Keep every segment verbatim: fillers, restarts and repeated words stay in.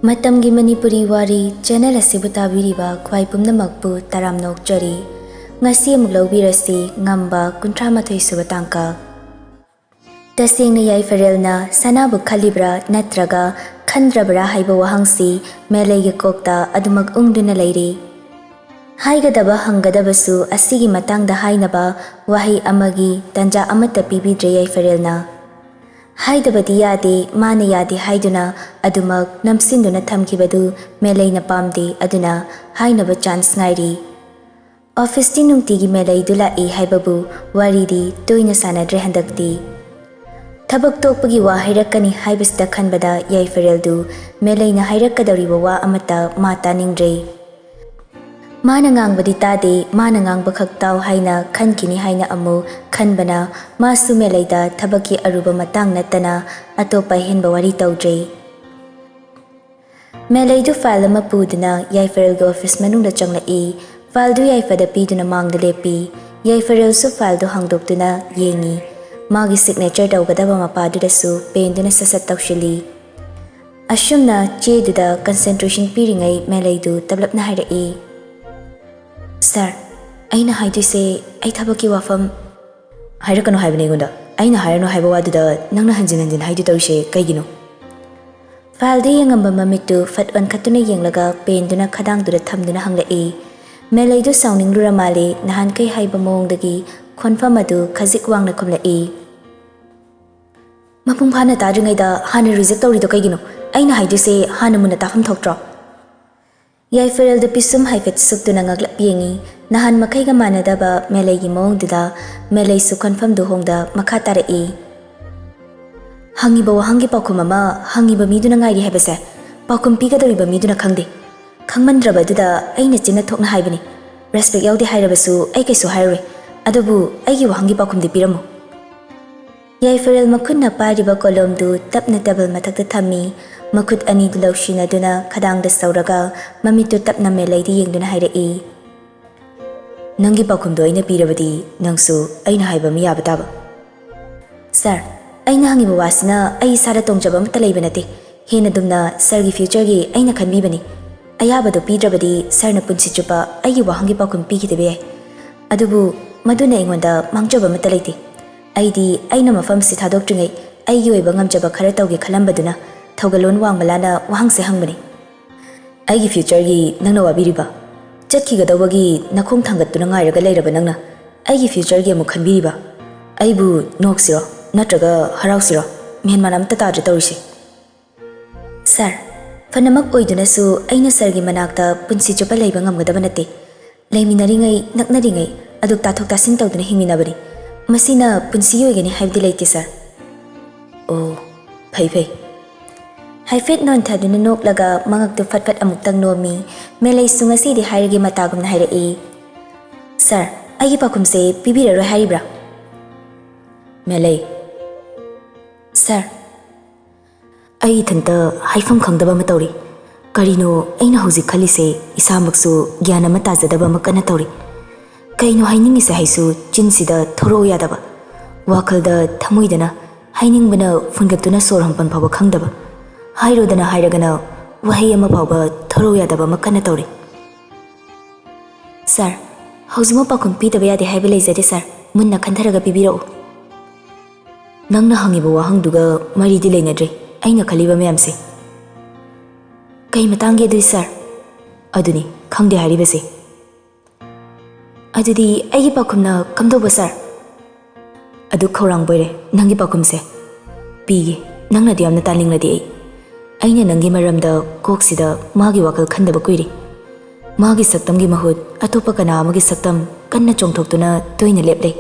ꯃꯇꯝꯒꯤ ꯃꯅꯤꯄꯨꯔꯤ ꯋꯥꯔꯤ ꯆꯦꯅꯦꯜ ꯑꯁꯤꯕꯨ ꯇꯥꯕꯤꯔꯤꯕ ꯈ꯭ꯋꯥꯏ ꯄꯨꯝꯅꯃꯛꯄꯨ ꯇꯔꯥꯝꯅ ꯑꯣꯛꯆꯔꯤ꯫ ꯉꯁꯤ ꯑꯃꯨꯛ ꯂꯧꯕꯤꯔꯁꯤ ꯉꯝꯕ ꯀꯨꯟꯊ꯭ꯔꯥ ꯃꯥꯊꯣꯏ ꯁꯨꯕ ꯇꯥꯡꯀꯛ꯫ ꯇꯁꯦꯡꯅ ꯌꯥꯏꯐꯔꯦꯜꯅ ꯁꯅꯥꯕꯨ ꯈꯜꯂꯤꯕ꯭ꯔꯥ ꯅꯠꯇ꯭ꯔꯒ ꯈꯟꯗ꯭ꯔꯕ꯭ꯔꯥ ꯍꯥꯏꯕ ꯋꯥꯍꯪꯁꯤ ꯃꯦꯂꯩꯒꯤ ꯀꯣꯛꯇ ꯑꯗꯨꯃꯛ ꯎꯪꯗꯨꯅ ꯂꯩꯔꯤ꯫ ꯍꯥꯏꯒꯗꯕ ꯍꯪꯒꯗꯕꯁꯨ ꯑꯁꯤꯒꯤ ꯃꯇꯥꯡꯗ ꯍꯥꯏꯅꯕ ꯋꯥꯍꯩ ꯑꯃꯒꯤ ꯇꯟꯖꯥ ꯑꯃꯠꯇ ꯄꯤꯕꯤꯗ꯭ꯔꯦ ꯌꯥꯏꯐꯔꯦꯜꯅ꯫ ꯍꯥꯏꯗꯕꯗꯤ ꯌꯥꯗꯦ, ꯃꯥꯅ ꯌꯥꯗꯦ ꯍꯥꯏꯗꯨꯅ ꯑꯗꯨꯃꯛ ꯅꯝꯁꯤꯟꯗꯨꯅ ꯊꯝꯈꯤꯕꯗꯨ ꯃꯦꯂꯩꯅ ꯄꯥꯝꯗꯦ, ꯑꯗꯨꯅ ꯍꯥꯏꯅꯕ ꯆꯥꯟꯁ ꯉꯥꯏꯔꯤ꯫ ꯑꯣꯐꯤꯁꯇꯤ ꯅꯨꯡꯇꯤꯒꯤ ꯃꯦꯂꯩꯗꯨ ꯂꯥꯛꯏ ꯍꯥꯏꯕꯕꯨ ꯋꯥꯔꯤꯗꯤ ꯇꯣꯏꯅ ꯁꯥꯟꯅꯗ꯭ꯔꯦ ꯍꯟꯗꯛꯇꯤ꯫ ꯊꯕꯛ ꯇꯣꯛꯄꯒꯤ ꯋꯥ ꯍꯥꯏꯔꯛꯀꯅꯤ ꯍꯥꯏꯕꯁꯤꯗ ꯈꯟꯕꯗ ꯌꯥꯏꯐꯔꯦꯜꯗꯨ ꯃꯦꯂꯩꯅ ꯍꯥꯏꯔꯛꯀꯗꯧꯔꯤꯕ ꯋꯥ ꯑꯃꯠꯇ ꯃꯥ ꯇꯥꯅꯤꯡꯗ꯭ꯔꯦ꯫ ꯃꯥꯅ ꯉꯥꯡꯕꯗꯤ ꯇꯥꯗꯦ, ꯃꯥꯅ ꯉꯥꯡꯕꯈꯛ ꯇꯥꯎ ꯍꯥꯏꯅ ꯈꯟꯈꯤꯅꯤ ꯍꯥꯏꯅ ꯑꯃꯨꯛ ꯈꯟꯕꯅ ꯃꯥꯁꯨ ꯃꯦꯂꯩꯗ ꯊꯕꯛꯀꯤ ꯑꯔꯨꯕ ꯃꯇꯥꯡ ꯅꯠꯇꯅ ꯑꯇꯣꯞꯄ ꯑꯍꯦꯟꯕ ꯋꯥꯔꯤ ꯇꯧꯗ꯭ꯔꯦ꯫ ꯃꯦꯂꯩꯗꯨ ꯐꯥꯏꯜ ꯑꯃ ꯄꯨꯗꯨꯅ ꯌꯥꯏꯐꯔꯦꯜꯒꯤ ꯑꯣꯐꯤꯁ ꯃꯅꯨꯡꯗ ꯆꯪꯂꯛꯏ꯫ ꯐꯥꯏꯜꯗꯨ ꯌꯥꯏꯐꯗ ꯄꯤꯗꯨꯅ ꯃꯥꯡꯗ ꯂꯦꯞꯄꯤ꯫ ꯌꯥꯏꯐꯔꯦꯜꯁꯨ ꯐꯥꯏꯜꯗꯨ ꯍꯥꯡꯗꯣꯛꯇꯨꯅ ꯌꯦꯡꯉꯤ꯫ ꯃꯥꯒꯤ ꯁꯤꯒꯅꯦꯆꯔ ꯇꯧꯒꯗꯕ ꯃꯄꯥꯗꯨꯗꯁꯨ ꯄꯦꯟꯗꯨꯅ ꯁꯠ ꯁꯠ ꯇꯧꯁꯤꯜꯂꯤ꯫ ꯑꯁꯨꯝꯅ ꯆꯦꯗꯨꯗ ꯀꯟꯁꯦꯟꯇ꯭ꯔꯦꯁꯟ ꯄꯤꯔꯤꯉꯩ ꯃꯦꯂꯩꯗꯨ ꯇꯞꯂꯞꯅ ꯍꯥꯏꯔꯛꯏ, "ꯁꯥꯔ, ꯑꯩꯅ ꯍꯥꯏꯗꯣꯏꯁꯦ ꯑꯩ ꯊꯕꯛꯀꯤ ꯋꯥꯐꯝ" "ꯍꯥꯏꯔꯛꯀꯅꯨ ꯍꯥꯏꯕꯅꯦ ꯑꯩꯉꯣꯟꯗ꯫ ꯑꯩꯅ ꯍꯥꯏꯔꯅꯨ ꯍꯥꯏꯕ ꯋꯥꯗꯨꯗ ꯅꯪꯅ ꯍꯟꯖꯤꯟ ꯍꯟꯖꯤꯟ ꯍꯥꯏꯗꯨ ꯇꯧꯔꯤꯁꯦ ꯀꯩꯒꯤꯅꯣ?" ꯐꯥꯏꯜꯗ ꯌꯦꯡꯉꯝꯕ ꯃꯃꯤꯠꯇꯨ ꯐꯠ ꯑꯣꯟꯈꯠꯇꯨꯅ ꯌꯦꯡꯂꯒ ꯄꯦꯟꯗꯨꯅ ꯈꯗꯥꯡꯗꯨꯗ ꯊꯝꯗꯨꯅ ꯍꯪꯂꯛꯏ꯫ ꯃꯦꯂꯩꯗꯨ ꯁꯥꯎꯅꯤꯡꯂꯨꯔ ꯃꯥꯜꯂꯦ, ꯅꯍꯥꯟꯈꯩ ꯍꯥꯏꯕ ꯃꯑꯣꯡꯗꯒꯤ ꯈꯣꯟꯐꯝ ꯑꯗꯨ ꯈꯖꯤꯛ ꯋꯥꯡꯅ ꯈꯨꯝꯂꯛꯏ꯫ "ꯃꯄꯨꯡ ꯐꯥꯅ ꯇꯥꯗ꯭ꯔꯤꯉꯩꯗ ꯍꯥꯟꯅ ꯔꯤꯖꯦꯛ ꯇꯧꯔꯤꯗꯣ ꯀꯩꯒꯤꯅꯣ? ꯑꯩꯅ ꯍꯥꯏꯗꯣꯏꯁꯦ ꯍꯥꯟꯅ ꯃꯨꯟꯅ ꯇꯥꯐꯝ ꯊꯣꯛꯇ꯭ꯔꯣ?" ꯌꯥꯏꯐꯔꯦꯜꯗꯨ ꯄꯤꯁꯨꯝ ꯍꯥꯏꯐꯦꯠ ꯁꯨꯛꯇꯨꯅ ꯉꯛꯂꯞ ꯌꯦꯡꯉꯤ꯫ ꯅꯍꯥꯟ ꯃꯈꯩꯒ ꯃꯥꯟꯅꯗꯕ ꯃꯦꯂꯩꯒꯤ ꯃꯑꯣꯡꯗꯨꯗ ꯃꯦꯂꯩꯁꯨ ꯈꯣꯟꯐꯝꯗꯨ ꯍꯣꯡꯗ ꯃꯈꯥ ꯇꯥꯔꯛꯏ, "ꯍꯪꯉꯤꯕ ꯋꯥꯍꯪꯒꯤ ꯄꯥꯎꯈꯨꯝ ꯑꯃ ꯍꯪꯉꯤꯕ ꯃꯤꯗꯨꯅ ꯉꯥꯏꯔꯤ ꯍꯥꯏꯕꯁꯦ ꯄꯥꯎꯈꯨꯝ ꯄꯤꯒꯗꯧꯔꯤꯕ ꯃꯤꯗꯨꯅ ꯈꯪꯗꯦ꯫ ꯈꯪꯃꯟꯗ꯭ꯔꯕ ꯑꯗꯨꯗ ꯑꯩꯅ ꯆꯤꯟꯅ ꯊꯣꯛꯅ ꯍꯥꯏꯕꯅꯤ꯫ ꯔꯦꯁꯄꯦꯛ ꯌꯥꯎꯗꯦ ꯍꯥꯏꯔꯕꯁꯨ ꯑꯩ ꯀꯩꯁꯨ ꯍꯥꯏꯔꯣꯏ꯫ ꯑꯗꯨꯕꯨ ꯑꯩꯒꯤ ꯋꯥꯍꯪꯒꯤ ꯄꯥꯎꯈꯨꯝꯗꯤ ꯄꯤꯔꯝꯃꯨ꯫" ꯌꯥꯏꯐꯔꯦꯜ ꯃꯈꯨꯠꯅ ꯄꯥꯏꯔꯤꯕ ꯀꯣꯂꯣꯝꯗꯨ ꯇꯞꯅ ꯇꯦꯕꯜ ꯃꯊꯛꯇ ꯊꯝꯃꯤ꯫ ꯃꯈꯨꯠ ꯑꯅꯤꯗꯨ ꯂꯧꯁꯤꯟꯅꯗꯨꯅ ꯈꯗꯥꯡꯗ ꯁꯧꯔꯒ ꯃꯃꯤꯠꯇꯨ ꯇꯞꯅ ꯃꯦꯂꯩꯗ ꯌꯦꯡꯗꯨꯅ ꯍꯥꯏꯔꯛꯏ, "ꯅꯪꯒꯤ ꯄꯥꯎꯈꯨꯝꯗꯣ ꯑꯩꯅ ꯄꯤꯔꯕꯗꯤ ꯅꯪꯁꯨ ꯑꯩꯅ ꯍꯥꯏꯕ ꯑꯃ ꯌꯥꯕ ꯇꯥꯕ꯫" "ꯁꯥꯔ, ꯑꯩꯅ ꯍꯪꯉꯤꯕ ꯋꯥꯁꯤꯅ ꯑꯩ ꯏꯁꯥꯗ ꯇꯣꯡꯖꯕ ꯑꯃꯠꯇ ꯂꯩꯕ ꯅꯠꯇꯦ꯫ ꯍꯦꯟꯅ ꯗꯨꯝꯅ ꯁꯥꯔꯒꯤ ꯐ꯭ꯌꯨꯆꯔꯒꯤ ꯑꯩꯅ ꯈꯟꯕꯤꯕꯅꯤ꯫ ꯑꯌꯥꯕꯗꯨ ꯄꯤꯗ꯭ꯔꯕꯗꯤ ꯁꯥꯔꯅ ꯄꯨꯟꯁꯤ ꯆꯨꯞꯄ ꯑꯩꯒꯤ ꯋꯥꯍꯪꯒꯤ ꯄꯥꯎꯈꯨꯝ ꯄꯤꯈꯤꯗꯕ ꯌꯥꯏ꯫ ꯑꯗꯨꯕꯨ ꯃꯗꯨꯅ ꯑꯩꯉꯣꯟꯗ ꯃꯥꯡꯖꯕ ꯑꯃꯠꯇ ꯂꯩꯇꯦ꯫ ꯑꯩꯗꯤ ꯑꯩꯅ ꯃꯐꯝꯁꯤ ꯊꯥꯗꯣꯛꯇ꯭ꯔꯤꯉꯩ ꯑꯩꯒꯤ ꯑꯣꯏꯕ ꯉꯝꯖꯕ ꯈꯔ ꯇꯧꯒꯦ ꯈꯜꯂꯝꯕꯗꯨꯅ ꯊꯧꯒꯜꯂꯣꯟ ꯋꯥꯡꯃꯂꯥꯅ ꯋꯥꯍꯪꯁꯦ ꯍꯪꯕꯅꯤ꯫ "ꯑꯩꯒꯤ ꯐ꯭ꯌꯨꯆꯔꯒꯤ ꯅꯪꯅ ꯋꯥꯕꯤꯔꯤꯕ? ꯆꯠꯈꯤꯒꯗꯧꯕꯒꯤ ꯅꯈꯣꯡ ꯊꯥꯡꯒꯠꯇꯨꯅ ꯉꯥꯏꯔꯒ ꯂꯩꯔꯕ ꯅꯪꯅ ꯑꯩꯒꯤ ꯐ꯭ꯌꯨꯆꯔꯒꯤ ꯑꯃꯨꯛ ꯈꯟꯕꯤꯔꯤꯕ? ꯑꯩꯕꯨ ꯅꯣꯛꯁꯤꯔꯣ ꯅꯠꯇ꯭ꯔꯒ ꯍꯔꯥꯎꯁꯤꯔꯣ? ꯃꯦꯟ ꯃꯥꯟ ꯑꯃꯠꯇ ꯇꯥꯗ꯭ꯔꯦ ꯇꯧꯔꯤꯁꯦ꯫" "ꯁꯥꯔ, ꯐꯅꯃꯛ ꯑꯣꯏꯗꯨꯅꯁꯨ ꯑꯩꯅ ꯁꯥꯔꯒꯤ ꯃꯅꯥꯛꯇ ꯄꯨꯟꯁꯤ ꯆꯨꯞꯄ ꯂꯩꯕ ꯉꯝꯒꯗꯕ ꯅꯠꯇꯦ꯫ ꯂꯩꯃꯤꯟꯅꯔꯤꯉꯩ, ꯅꯛꯅꯔꯤꯉꯩ ꯑꯗꯨꯛ ꯇꯥꯊꯣꯛ ꯇꯥꯁꯤꯟ ꯇꯧꯗꯨꯅ ꯍꯤꯡꯃꯤꯟꯅꯕꯅꯤ꯫ ꯃꯁꯤꯅ ꯄꯨꯟꯁꯤ ꯑꯣꯏꯒꯅꯤ ꯍꯥꯏꯕꯗꯤ ꯂꯩꯇꯦ, ꯁꯥꯔ꯫" "ꯑꯣ, ꯐꯩ, ꯐꯩ꯫" ꯍꯥꯏꯐꯦꯠ ꯅꯣꯟꯊꯗꯨꯅ ꯅꯣꯛꯂꯒ ꯃꯉꯛꯇꯨ ꯐꯠ ꯐꯠ ꯑꯃꯨꯛꯇꯪ ꯅꯣꯝꯃꯤ꯫ "ꯃꯦꯂꯩꯁꯨ ꯉꯁꯤꯗꯤ ꯍꯥꯏꯔꯒꯦ ꯃꯇꯥꯒꯨꯝꯅ ꯍꯥꯏꯔꯛꯏ꯫" "ꯁꯥꯔ, ꯑꯩꯒꯤ ꯄꯥꯎꯈꯨꯝꯁꯦ ꯄꯤꯕꯤꯔꯔꯣꯏ ꯍꯥꯏꯔꯤꯕ꯭ꯔꯥ?" "ꯃꯦꯂꯩ꯫" "ꯁꯥꯔ꯫" ꯑꯩ ꯏꯊꯟꯇ ꯍꯥꯏꯐꯝ ꯈꯪꯗꯕ ꯑꯃ ꯇꯧꯔꯤ꯫ ꯀꯔꯤꯅꯣ ꯑꯩꯅ ꯍꯧꯖꯤꯛ ꯈꯜꯂꯤꯁꯦ, ꯏꯁꯥꯃꯛꯁꯨ ꯒ꯭ꯌꯥꯟ ꯑꯃ ꯇꯥꯖꯗꯕ ꯑꯃ ꯀꯟꯅ ꯇꯧꯔꯤ꯫ ꯀꯩꯅꯣ ꯍꯥꯏꯅꯤꯡꯉꯤꯁꯦ ꯍꯥꯏꯁꯨ ꯆꯤꯟꯁꯤꯗ ꯊꯣꯔꯛꯑꯣ ꯌꯥꯗꯕ꯫ ꯋꯥꯈꯜꯗ ꯊꯃꯣꯏꯗꯅ ꯍꯥꯏꯅꯤꯡꯕꯅ ꯐꯨꯟꯒꯠꯇꯨꯅ ꯁꯣꯔ ꯍꯣꯟꯐꯝ ꯐꯥꯎꯕ ꯈꯪꯗꯕ꯫ ꯍꯥꯏꯔꯣꯗꯅ ꯍꯥꯏꯔꯒꯅ ꯋꯥꯍꯩ ꯑꯃ ꯐꯥꯎꯕ ꯊꯣꯔꯛꯑꯣ ꯌꯥꯗꯕ ꯑꯃ ꯀꯟꯅ ꯇꯧꯔꯤ꯫ ꯁꯥꯔ, ꯍꯧꯖꯤꯛꯃꯛ ꯄꯥꯎꯈꯨꯝ ꯄꯤꯗꯕ ꯌꯥꯗꯦ ꯍꯥꯏꯕ ꯂꯩꯖꯗꯦ ꯁꯥꯔ꯫ ꯃꯨꯟꯅ ꯈꯟꯊꯔꯒ ꯄꯤꯕꯤꯔꯛꯎ꯫ ꯅꯪꯅ ꯍꯪꯉꯤꯕ ꯋꯥꯍꯪꯗꯨꯒ ꯃꯔꯤꯗꯤ ꯂꯩꯅꯗ꯭ꯔꯦ ꯑꯩꯅ ꯈꯜꯂꯤꯕ ꯃꯌꯥꯝꯁꯦ꯫ ꯀꯩ ꯃꯇꯥꯡꯒꯤ ꯑꯗꯨꯗꯤ ꯁꯥꯔ? ꯑꯗꯨꯅꯤ ꯈꯪꯗꯦ ꯍꯥꯏꯔꯤꯕꯁꯦ꯫ ꯑꯗꯨꯗꯤ ꯑꯩꯒꯤ ꯄꯥꯎꯈꯨꯝꯅ ꯀꯝꯗꯧꯕ ꯁꯥꯔ? ꯑꯗꯨ ꯈꯧꯔꯥꯡꯕꯣꯏꯔꯦ, ꯅꯪꯒꯤ ꯄꯥꯎꯈꯨꯝꯁꯦ ꯄꯤꯒꯦ, ꯅꯪꯅꯗꯤ ꯌꯥꯝꯅ ꯇꯥꯅꯤꯡꯂꯗꯤ꯫ ꯑꯩ, ꯑꯩꯅ ꯅꯪꯒꯤ ꯃꯔꯝꯗ ꯀꯣꯛꯁꯤꯗ ꯃꯥꯒꯤ ꯋꯥꯈꯜ ꯈꯟꯗꯕ ꯀꯨꯏꯔꯦ꯫ ꯃꯥꯒꯤ ꯁꯛꯇꯝꯒꯤ ꯃꯍꯨꯠ ꯑꯇꯣꯞꯄ ꯀꯅꯥ ꯑꯃꯒꯤ ꯁꯛꯇꯝ ꯀꯟꯅ ꯆꯣꯡꯊꯣꯛꯇꯨꯅ ꯇꯣꯏꯅ ꯂꯦꯞꯂꯦ꯫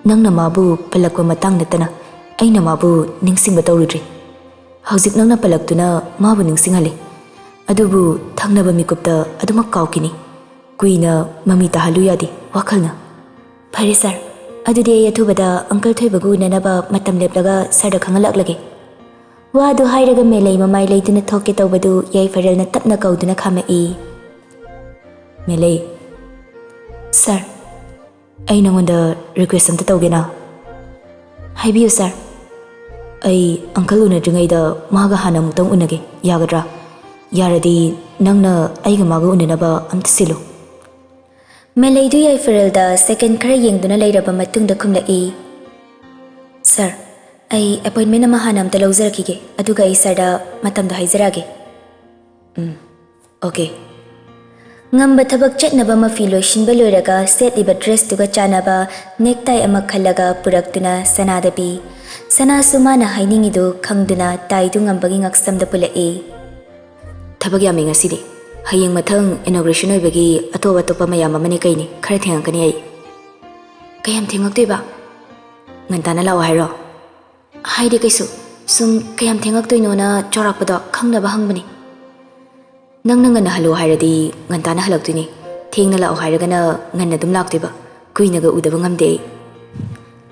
ꯅꯪꯅ ꯃꯥꯕꯨ ꯄꯜꯂꯛꯄ ꯃꯇꯥꯡ ꯅꯠꯇꯅ ꯑꯩꯅ ꯃꯥꯕꯨ ꯅꯤꯡꯁꯤꯡꯕ ꯇꯧꯔꯨꯗ꯭ꯔꯤ꯫ ꯍꯧꯖꯤꯛ ꯅꯪꯅ ꯄꯜꯂꯛꯇꯨꯅ ꯃꯥꯕꯨ ꯅꯤꯡꯁꯤꯡꯍꯜꯂꯤ꯫ ꯑꯗꯨꯕꯨ ꯊꯪꯅꯕ ꯃꯤꯀꯨꯞꯇ ꯑꯗꯨꯃꯛ ꯀꯥꯎꯈꯤꯅꯤ꯫ ꯀꯨꯏꯅ ꯃꯃꯤ ꯇꯥꯍꯜꯂꯨ ꯌꯥꯗꯦ ꯋꯥꯈꯜꯅ꯫ ꯐꯔꯦ ꯁꯥꯔ, ꯑꯗꯨꯗꯤ ꯑꯩ ꯑꯊꯨꯕꯗ ꯑꯪꯀꯜ ꯊꯣꯏꯕꯒ ꯎꯅꯅꯕ ꯃꯇꯝ ꯂꯦꯞꯂꯒ ꯁꯥꯔꯗ ꯈꯪꯍꯜꯂꯛꯂꯒꯦ꯫ ꯋꯥꯗꯨ ꯍꯥꯏꯔꯒ ꯃꯦꯂꯩ ꯃꯃꯥꯏ ꯂꯩꯗꯨꯅ ꯊꯣꯛꯀꯦ ꯇꯧꯕꯗꯨ ꯌꯥꯏꯐꯔꯦꯜꯅ ꯇꯞꯅ ꯀꯧꯗꯨꯅ ꯈꯥꯝꯃꯛꯏ꯫ ꯃꯦꯂꯩ꯫ ꯁꯥꯔ, ꯑꯩ ꯅꯉꯣꯟꯗ ꯔꯤꯀ꯭ꯋꯦꯁ ꯑꯝꯇ ꯇꯧꯒꯦꯅ꯫ ꯍꯥꯏꯕꯤꯌꯨ ꯁꯥꯔ꯫ ꯑꯩ ꯑꯪꯀꯜ ꯎꯅꯗ꯭ꯔꯤꯉꯩꯗ ꯃꯥꯒ ꯍꯥꯟꯅ ꯑꯃꯨꯛꯇꯪ ꯎꯅꯒꯦ, ꯌꯥꯒꯗ꯭ꯔꯥ? ꯌꯥꯔꯗꯤ ꯅꯪꯅ ꯑꯩꯒ ꯃꯥꯒ ꯎꯅꯅꯕ ꯑꯝꯇ ꯁꯤꯜꯂꯨ꯫ ꯃꯦꯂꯩꯗꯨ ꯌꯥꯏꯐꯔꯦꯜꯗ ꯁꯦꯀꯦꯟ ꯈꯔ ꯌꯦꯡꯗꯨꯅ ꯂꯩꯔꯕ ꯃꯇꯨꯡꯗ ꯈꯨꯝꯂꯛꯏ, "ꯁꯥꯔ, ꯑꯩ ꯑꯦꯄꯣꯏꯟꯃꯦꯟ ꯑꯃ ꯍꯥꯟꯅ ꯑꯝꯇ ꯂꯧꯖꯔꯛꯈꯤꯒꯦ, ꯑꯗꯨꯒ ꯑꯩ ꯁꯥꯔꯗ ꯃꯇꯝꯗꯣ ꯍꯥꯏꯖꯔꯛꯑꯒꯦ꯫" "ꯎꯝ, ꯑꯣꯀꯦ꯫" ꯉꯝꯕ ꯊꯕꯛ ꯆꯠꯅꯕ ꯃꯐꯤ ꯂꯣꯏꯁꯤꯟꯕ ꯂꯣꯏꯔꯒ ꯁꯦꯠꯂꯤꯕ ꯗ꯭ꯔꯦꯁꯇꯨꯒ ꯆꯥꯟꯅꯕ ꯅꯦꯛꯇꯥꯏ ꯑꯃ ꯈꯜꯂꯒ ꯄꯨꯔꯛꯇꯨꯅ ꯁꯅꯥꯗ ꯄꯤ꯫ ꯁꯅꯥꯁꯨ ꯃꯥꯅ ꯍꯥꯏꯅꯤꯡꯉꯤꯗꯨ ꯈꯪꯗꯨꯅ ꯇꯥꯏꯗꯨ ꯉꯝꯕꯒꯤ ꯉꯛꯁꯝꯗ ꯄꯨꯜꯂꯛꯏ꯫ "ꯊꯕꯛ ꯌꯥꯝꯃꯤ ꯉꯁꯤꯗꯤ꯫ ꯍꯌꯦꯡ ꯃꯊꯪ ꯏꯅꯣꯒ꯭ꯔꯦꯁꯟ ꯑꯣꯏꯕꯒꯤ ꯑꯇꯣꯞ ꯑꯇꯣꯞꯄ ꯃꯌꯥꯝ ꯑꯃꯅꯤ ꯀꯩꯅꯤ, ꯈꯔ ꯊꯦꯡꯉꯛꯀꯅꯤ ꯑꯩ꯫" "ꯀꯌꯥꯝ ꯊꯦꯡꯉꯛꯇꯣꯏꯕ?" "ꯉꯟꯇꯥꯅ ꯂꯥꯛꯑꯣ ꯍꯥꯏꯔꯣ?" "ꯍꯥꯏꯗꯤ ꯀꯩꯁꯨ, ꯁꯨꯝ ꯀꯌꯥꯝ ꯊꯦꯡꯉꯛꯇꯣꯏꯅꯣꯅ ꯆꯥꯎꯔꯥꯛꯄꯗꯣ ꯈꯪꯅꯕ ꯍꯪꯕꯅꯤ꯫" "ꯅꯪꯅ ꯉꯟꯅ ꯍꯜꯂꯛꯑꯣ ꯍꯥꯏꯔꯗꯤ ꯉꯟꯇꯥꯅ ꯍꯜꯂꯛꯇꯣꯏꯅꯤ, ꯊꯦꯡꯅ ꯂꯥꯛꯑꯣ ꯍꯥꯏꯔꯒꯅ ꯉꯟꯅ ꯑꯗꯨꯝ ꯂꯥꯛꯇꯣꯏꯕ꯫ ꯀꯨꯏꯅꯒ ꯎꯗꯕ ꯉꯝꯗꯦ ꯑꯩ꯫"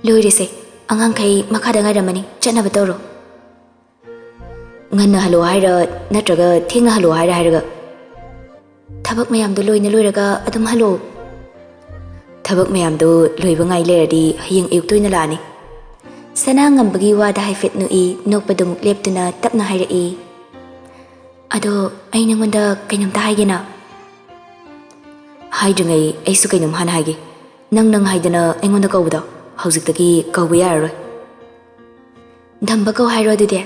"ꯂꯣꯏꯔꯦꯁꯦ, ꯑꯉꯥꯡꯈꯩ ꯃꯈꯥꯗ ꯉꯥꯏꯔꯝꯃꯅꯤ, ꯆꯠꯅꯕ ꯇꯧꯔꯣ꯫" "ꯉꯟꯅ ꯍꯜꯂꯛꯑꯣ ꯍꯥꯏꯔ ꯅꯠꯇ꯭ꯔꯒ ꯊꯦꯡꯅ ꯍꯜꯂꯛꯑꯣ ꯍꯥꯏꯔ ꯍꯥꯏꯔꯒ?" "ꯊꯕꯛ ꯃꯌꯥꯝꯗꯣ ꯂꯣꯏꯅ ꯂꯣꯏꯔꯒ ꯑꯗꯨꯝ ꯍꯜꯂꯛꯑꯣ꯫" "ꯊꯕꯛ ꯃꯌꯥꯝꯗꯣ ꯂꯣꯏꯕ ꯉꯥꯏ ꯂꯩꯔꯗꯤ ꯍꯌꯦꯡ ꯑꯌꯨꯛꯇ ꯑꯣꯏꯅ ꯂꯥꯛꯑꯅꯤ꯫" ꯁꯅꯥ ꯉꯝꯕꯒꯤ ꯋꯥꯗ ꯍꯥꯏꯐꯦꯠ ꯅꯣꯛꯏ, ꯅꯣꯛꯄꯗꯨ ꯑꯃꯨꯛ ꯂꯦꯞꯇꯨꯅ ꯇꯞꯅ ꯍꯥꯏꯔꯛꯏ, "ꯑꯗꯣ ꯑꯩ ꯅꯉꯣꯟꯗ ꯀꯩꯅꯣꯝꯇ ꯍꯥꯏꯒꯦꯅ꯫" "ꯍꯥꯏꯗ꯭ꯔꯤꯉꯩ ꯑꯩꯁꯨ ꯀꯩꯅꯣꯝ ꯍꯥꯟꯅ ꯍꯥꯏꯒꯦ꯫ ꯅꯪ ꯅꯪ ꯍꯥꯏꯗꯅ ꯑꯩꯉꯣꯟꯗ ꯀꯧꯕꯗꯣ ꯍꯧꯖꯤꯛꯇꯒꯤ ꯀꯧꯕ ꯌꯥꯔꯔꯣꯏ꯫" "ꯙꯝꯕ ꯀꯧ ꯍꯥꯏꯔꯣ ꯑꯗꯨꯗꯤ?"